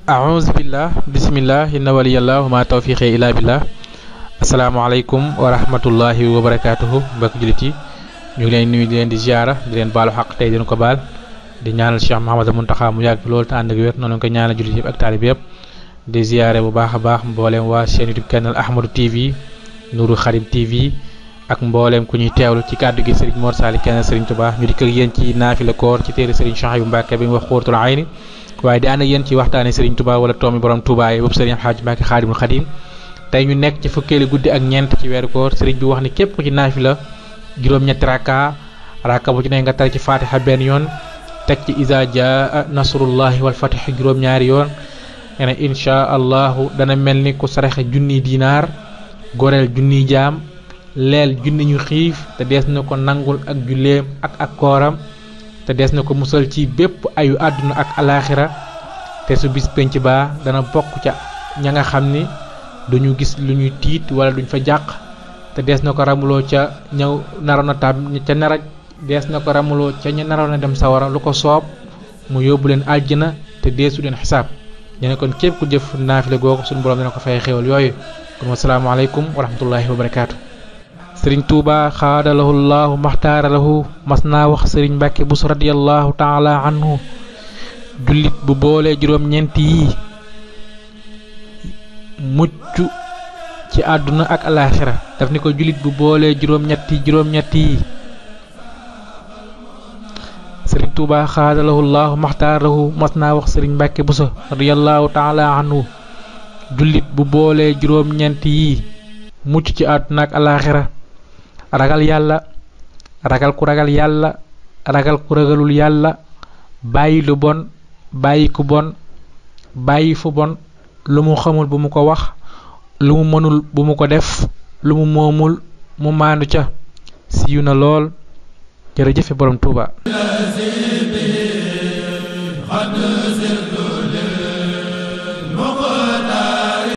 a'uuzu billah bismillah inna waliyallah wa ma tawfiqi illa billah. Asalaamaaleykum wa rahmatullahi wa barakaatuhu mbokk jullit yi ñu ngi leen nuyu di leen di ziara di leen baalu xaq tey dina ko baal di ñaanal Cheikh Mouhamadou Mountakha mu yàgg loolu te ànd ak wér noonu lañ ko ñaanal jullit yëpp ak taalib yëpp di ziare bu baax a baax mbooleem waa seen YouTube canal Ahmadou TV Nourou Khadim TV ak mbooleem ku ñuy teewlu ci kàddu gi Serigne Mor Sali Kenn Serigne Touba ñu dikk ak yéen ci naafila koor ci téere Serigne Chouaïbou Mbacké bi mu wax Xóoratul Ayni waaye di ànd ak yéen ci waxtaane Serigne Touba wala toomi borom Touba yi boobu Serigne Alhaji Mbacké Khadimul Khadim tey ñu nekk ci fukkeeli guddi ak ñeent ci weeru koor Serigne bi wax ni képp ku ci naafila juróom-ñetti raka bu ci ne nga tar ci Fatiha benn yoon teg ci iza jaa nasrullahi wal fatih juróom-ñaari yoon nee na insha allahu dana mel ni ku saraxe junni dinaar goreel junni jaam leel junni ñu xiif te dees na ko nangul ak julleem ak kooram te dees na ko musal ci bépp ayu àdduna ak alaaxira te su bis penc ba dana bokk ca ña nga xam ni duñu gis lu ñuy tiit wala duñ fa jàq te dees na ko ramuloo ca ñëw naroon a tab ca nara dees na ko ramuloo ca ña naroon a dem sawara lu ko soob mu yóbbu leen àjjana te deesu leen xisaab ñu ne kon képp ku jëf naafile googu suñu borom dina ko fay xéwal yooyu kon wasalaamaaleykum wa rahmatullahi wa barakaatu. Sëriñ Tuuba xaadalahu llahu maxtaara lahu mas naa wax Sëriñ Mbàkke Buso radiyallahu taala anhu jullit bu boolee juróom-ñeent yi mucc ci àdduna ak alaaxira daf ni ko jullit bu boolee juróom-ñett yi Sëriñ Tuuba xaadalahu llahu maxtaara lahu mas naa wax Sëriñ Mbàkke Buso radiyallahu taala anhu jullit bu boolee juróom-ñeent yi mucc ci àdduna ak alaaxira ragal yàlla ragal ku ragal yàlla ragal ku ragalul yàlla bàyyi lu bon bàyyi ku bon bàyyi fu bon lu mu xamul bu mu ko wax lu mu mënul bu mu ko def lu mu moomul mu maandu ca siiw na lool jërëjëfe borom Tuuba